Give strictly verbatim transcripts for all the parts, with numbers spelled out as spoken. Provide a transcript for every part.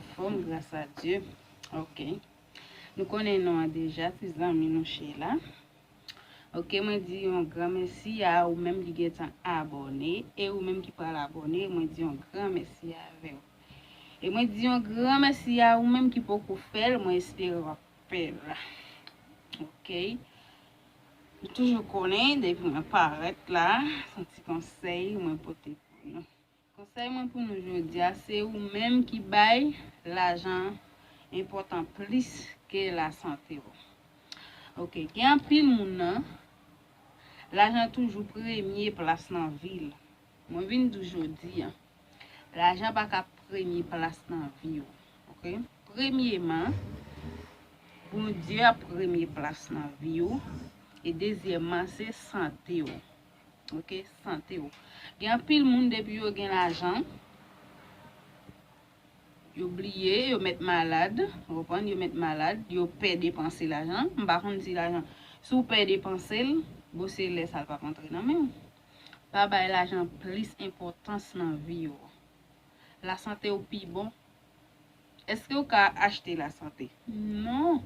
anfòm, gras a Dye. Ok. Nou konnen non an deja, ti zanmi nou Sheila. Ok, mwen di yon gran mèsi a ou menm ki gentan abòne, e ou menm ki pral abòne, mwen di yon gran mèsi avè w. E mwen di yon gran mèsi a ou menm ki poko fè l, mwen espere w ap fè l. Ok. Nou toujou konnen, depi mwen parèt la, se yon ti konsèy mwen pote pou nou. Konsèy mwen pou nou jodi a, se ou menm ki bay lajan enpòtan plis ke lasante w. Ok, gen anpil moun nan, lajan toujou premye plas nan vi l. Mwen vin di w jodi a, lajan pa ka premye plas nan vi w. Ok? Premyeman, Bondye ap premye plas nan vi w. E dezyèmman, se sante w. Ok? Sante w. Gen anpil moun, depi yo gen lajan, yo bliye, yo mèt malad, ou konprann, yo mèt malad, yo pè depanse lajan. M pa konn si lajan, si w pè depanse l, bon, se lè sa l p ap antre nan men w. Pa bay lajan plis enpòtans nan vi w. Lasante w pi bon. Èske w ka achte lasante? Non.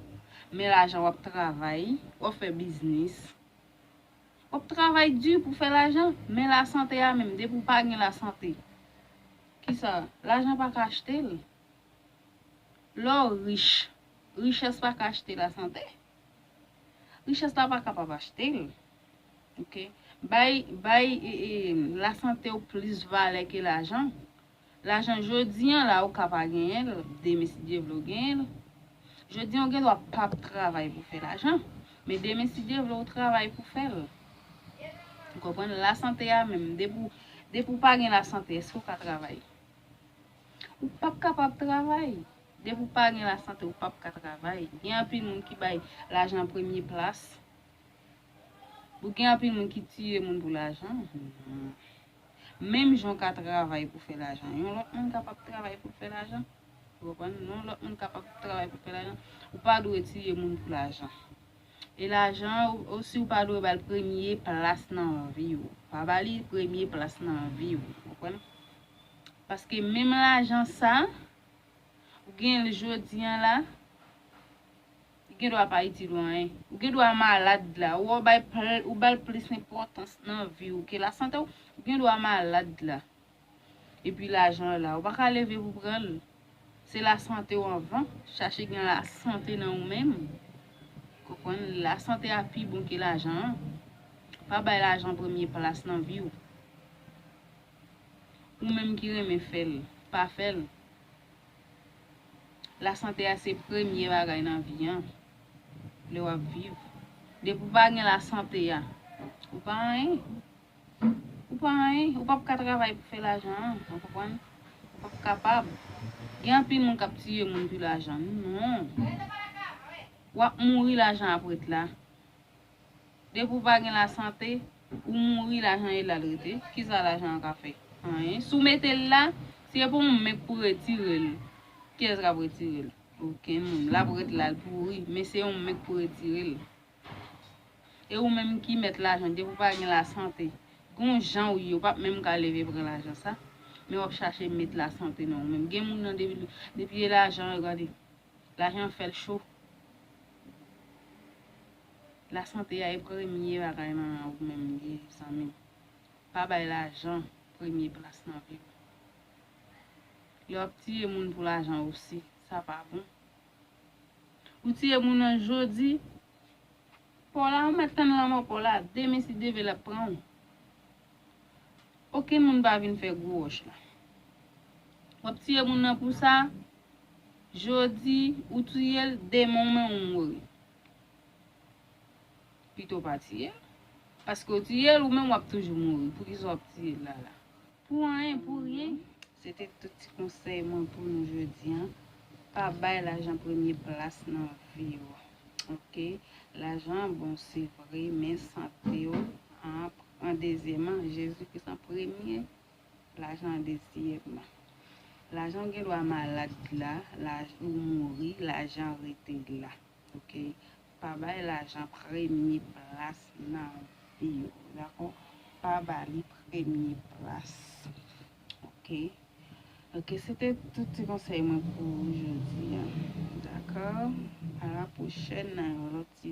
Men lajan w ap travay, w ap fè biznis. W ap travay di pou fè lajan, men lasante a menm, depi w pa gen lasante, kisa? Lajan pa ka achte l. Lè w rich, richès pa ka achte lasante. Richès la pa kapab achte l. Ok? Bay, bay e, e, lasante w plis valè ke lajan. Lajan jodi an la, ou ka pa genyen l, demen si Dye vle w genyen l. Jodi an, ou gen dwa p ap travay pou fè lajan, men demen si Dye vle, ou travay pou fè l. Ou konprann? Lasante a menm, depi w, depi w pa gen lasante, èske w ka travay? Ou p ap kapab travay. Depi w pa gen lasante, ou p ap ka travay. Gen anpil moun ki bay lajan premye plas. Ou gen anpil moun ki tiye moun pou lajan. Menm jan w ka travay pou fè lajan, yon lòt moun kapab travay pou l fè lajan. Ou konprann? Yon lòt moun kapab travay pou l fè lajan. Ou pa dwe tiye moun pou lajan. E lajan osi, ou pa dwe ba l premye plas nan vi w. Pa ba li premye plas nan vi w. Ou konprann? Paske menm lajan sa, ou gen l jodi an la, li gen dwa pa itil ou anyen. Ou gen dwa malad la, ou bay pl-, ou ba l plis enpòtans nan vi w ke lasante w, ou gen dwa malad la. Epi lajan la, ou pa ka leve pou pran l. Se lasante w anvan, chache gen lasante nan ou menm. Konprann? Lasante a pi bon ke lajan an. Pa bay lajan premye plas nan vi w. Ou menm ki renmen fè l, pa fè l. Lasante a se premye bagay nan vi an. Lè w ap viv. Depi w pa gen lasante a, ou pa anyen. Ou pa anyen. Ou p ap ka travay pou fè lajan an. Ou konprann? Ou p ap kapab. Gen anpil moun k ap tiye moun pou lajan. Non. W ap mouri, lajan ap ret la. Depi w pa gen lasante, ou mouri, lajan e la l rete. Kisa lajan an ka fè? Anyen. Si w mete l la, si e pou yon menk pou retire l, kiyès k ap retire l? Okenn moun. L ap ret la, l pouri, men se yon menk pou retire l. E ou menm ki mèt lajan, depi w pa gen lasante, gen yon jan ou ye, ou p ap menm ka leve pran lajan sa, men w ap chache met lasante nan ou menm. Gen moun nan depi, depi e lajan, gade, lajan fè l cho. Lasante a e premye bagay nan ou menm li ye, zanmi m. Pa bay lajan premye plas nan vi w. Lè w ap tiye moun pou lajan osi, sa pa bon. Ou tiye moun nan jodi, pa w la, ou mèt tann lanmò pa w la, demen si Dye vle l ap pran w. Okenn moun pa vin fè gwo wòch la. W ap tiye moun nan pou sa, jodi ou tiye l, demen ou menm ou mouri. Pito w pa tiye l. Paske w tiye l, ou menm w ap toujou mouri. Poukisa w ap tiye l la la? Pou anyen, pou ryen. Se te tout ti konsèy mwen pou nou jodi an. Pa bay lajan premye plas nan vi w. Ok? Lajan bon, se vre, men sante w an, an dezyèmman, Jezi Kris an premye, lajan an dezyèmman. Lajan gen dwa malad la, laj-, ou mouri, lajan rete la. Ok? Pa bay lajan premye plas nan vi w, dakò? Pa ba li premye plas. Ok? Ok, se te tout ti konsèy mwen pou jodi a. Dakò? A la pwochèn nan yon lòt ti